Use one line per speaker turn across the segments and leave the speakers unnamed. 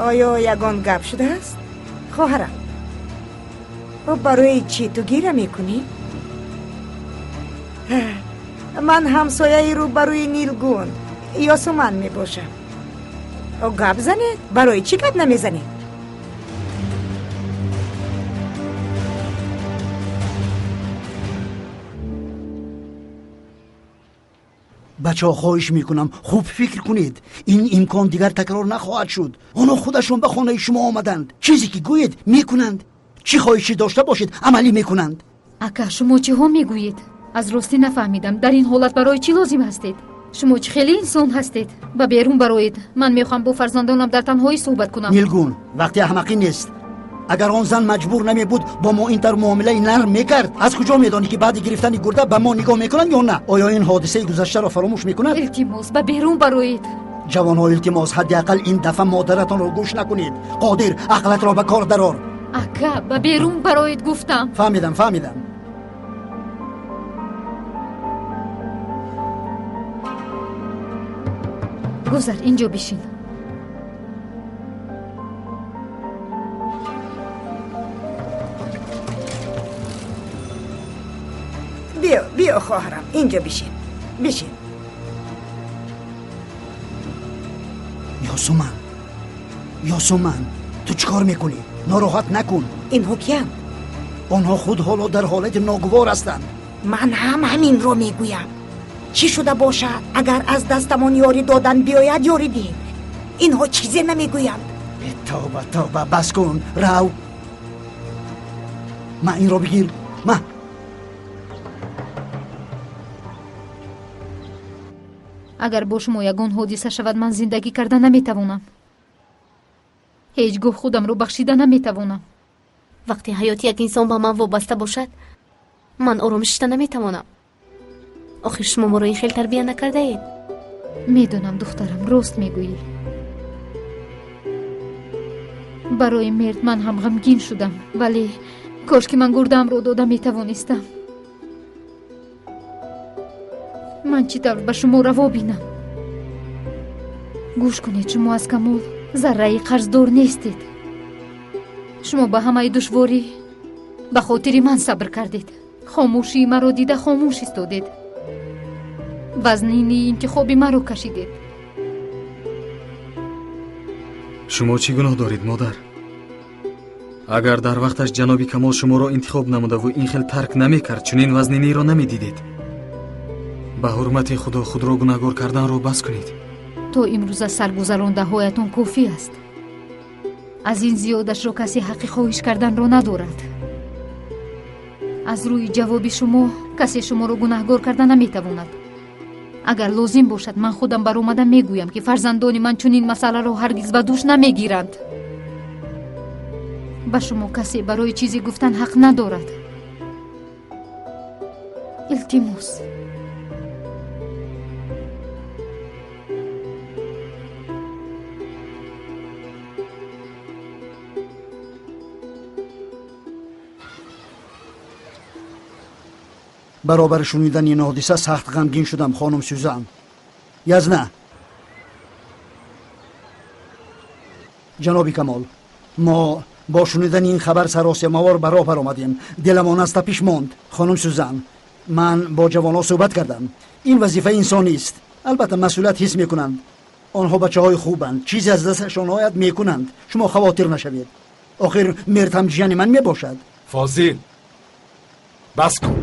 Оё ягон гап шудааст? Хоҳарам, барои чӣ ту гира мекунӣ? Ман ҳамсояи рӯбарӯи Нилгун Ёсуман мебошам. Гап занед? Барои чӣ гап намезанед?
Бачаҳо, хоҳиш мекунам, хуб фикр кунед. Ин имкон дигар такрор нахоҳад шуд. Онҳо худашон ба хонаи шумо омаданд. Чизе ки гӯед мекунанд. Чӣ хоҳише дошта бошед амалӣ мекунанд.
Ака, шумо чиҳо мегӯед? Аз ростӣ нафаҳмидам. Дар ин ҳолат барои чӣ лозим ҳастед? Шумо чӣ хеле инсон ҳастед? Ба берун бароед. Ман мехоҳам бо фарзандонам дар танҳоӣ суҳбат кунам.
Нилгун, вақти аҳмақӣ нест. Агар он зан маҷбур намебуд, бо мо ин тавр муомилаи нарм мекард. Аз куҷо медонӣ ки баъди гирифтани гурда ба мо нигоҳ мекунанд ё на? Оё ин ҳодисаи гузаштаро фаромӯш мекунад?
Илтимос, ба берун бароед.
Ҷавонҳо, илтимос, ҳадди ақал ин дафъа модаратонро гӯш накунед. Қодир, ақлатро ба кор дарор.
Ака, ба берун бароед гуфтам.
Фаҳмидам, фаҳмидам.
Гузар, инҷо бишин.
Биё, биё хоҳарам, инҷо бишин, бишин.
Ёсуман, Ёсуман, ту чӣ кор мекунӣ? Нороҳат накун.
Инҳо киянд?
Онҳо худ ҳоло дар ҳолати ногувор ҳастанд.
Ман ҳам ҳаминро мегӯям. Чӣ шуда бошад, агар аз дастамон ёрӣ додан биёяд, ёрӣ диҳем. Инҳо чизе намегӯянд.
Тавба, тавба, бас кун, рав. Ма инро бигир, ма.
Агар бо шумо ягон ҳодиса шавад, ман зиндагӣ карда наметавонам. Ҳеҷ гоҳ худамро бахшида наметавонам.
Вақте ҳаёти як инсон ба ман вобаста бошад, ман ором шишта наметавонам. Охир шумо моро ин хел тарбия накардаед.
Медонам, духтарам, рост мегӯӣ. Барои мерд ман ҳам ғамгин шудам, вале кош ки ман гурдаамро дода метавонистам. Ман чӣ тавр ба шумо раво бинам? Гӯш кунед, шумо аз Камол зарраи қарздор нестед. Шумо ба ҳамаи душворӣ ба хотири ман сабр кардед. Хомӯшии маро дида хомӯш истодед. Вазнини интихоби маро кашидед.
Шумо чӣ гуноҳ доред, модар? Агар дар вақташ ҷаноби Камол шуморо интихоб намудаву ин хел тарк намекард, чунин вазниниро намедидед. Ба ҳурмати Худо худро гунаҳгор карданро бас кунед.
То имрӯза саргузарондаҳоятон кофӣ аст. Аз ин зиёдашро касе ҳаққи хоҳиш карданро надорад. Аз рӯи ҷавоби шумо касе шуморо гунаҳгор карда наметавонад. Агар лозим бошад, ман худам баромада мегӯям, ки фарзандони ман чунин масъаларо ҳаргиз ба дӯш намегиранд. Ба шумо касе барои чизе гуфтан ҳақ надорад. Илтимос.
Баробари шунидани ин ҳодиса сахт ғамгин шудам, хонум Сюзан. Язна. Ҷаноби Камол, мо бо шунидани ин хабар саросемавор ба роҳ баромадем. Диламон аз тапиш монд. Хонум Сюзан, ман бо ҷавонҳо суҳбат кардам. Ин вазифаи инсонист. Албатта масъулият ҳис мекунанд. Онҳо бачаҳои хубанд, чизе аз дасташон ояд мекунанд. Шумо хавотир нашавед. Охир мерд ҳам ҷияни ман мебошад.
Фозил, бас кун.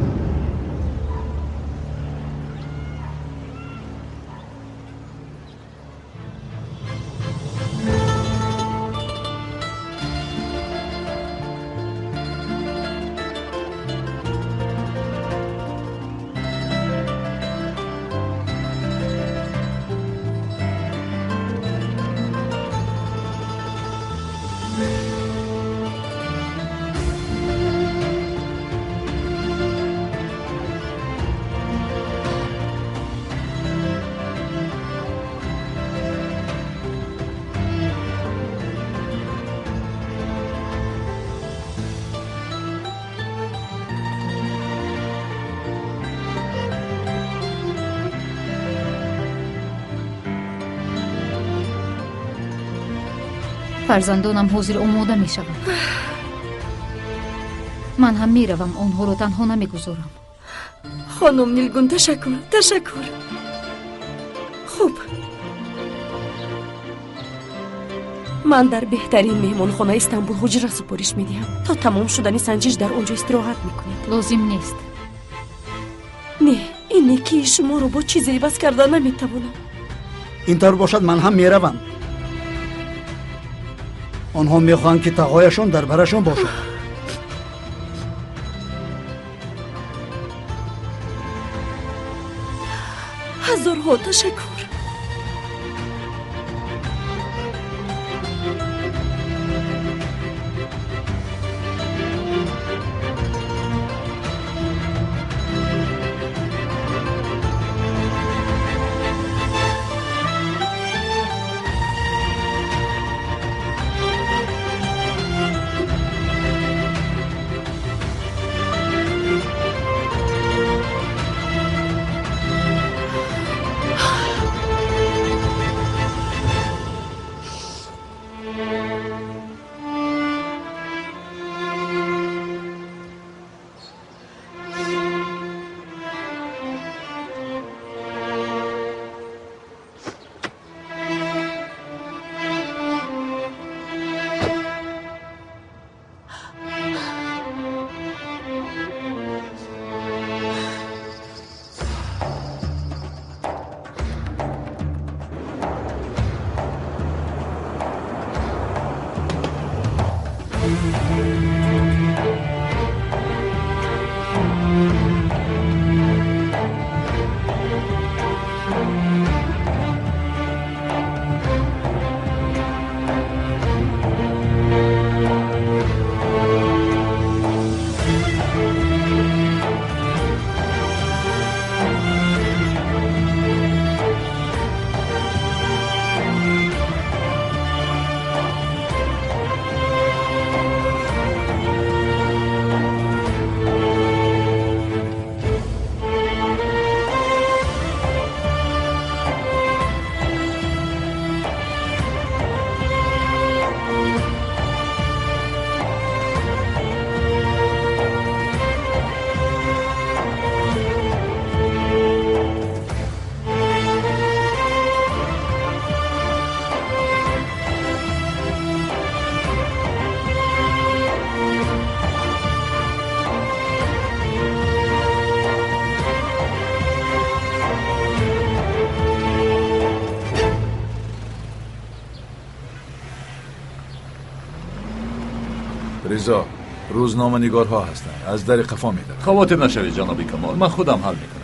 Фарзандонам ҳозир омода мешаванд. Ман ҳам меравам, онҳоро танҳо намегузорам.
Хонум Нилгун, ташаккур, ташаккур. Хуб, ман дар беҳтарин меҳмонхонаи Истанбул ҳуҷра супориш медиҳам. То тамом шудани санҷиш дар он ҷо истироҳат мекунед.
Лозим нест.
Не, ин некии шуморо бо чизе иваз карда наметавонам.
Ин тавр бошад, ман ҳам меравам. Онҳо мехоҳанд, ки тағояшон дар барашон бошад.
Ҳазорҳо ташаккур.
رضا، روزنامه‌نگارها هستند، از در قفا میدن.
خاطر نشوید جناب کمال، من خودم حل میکنم.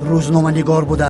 روزنامه‌نگار بوده.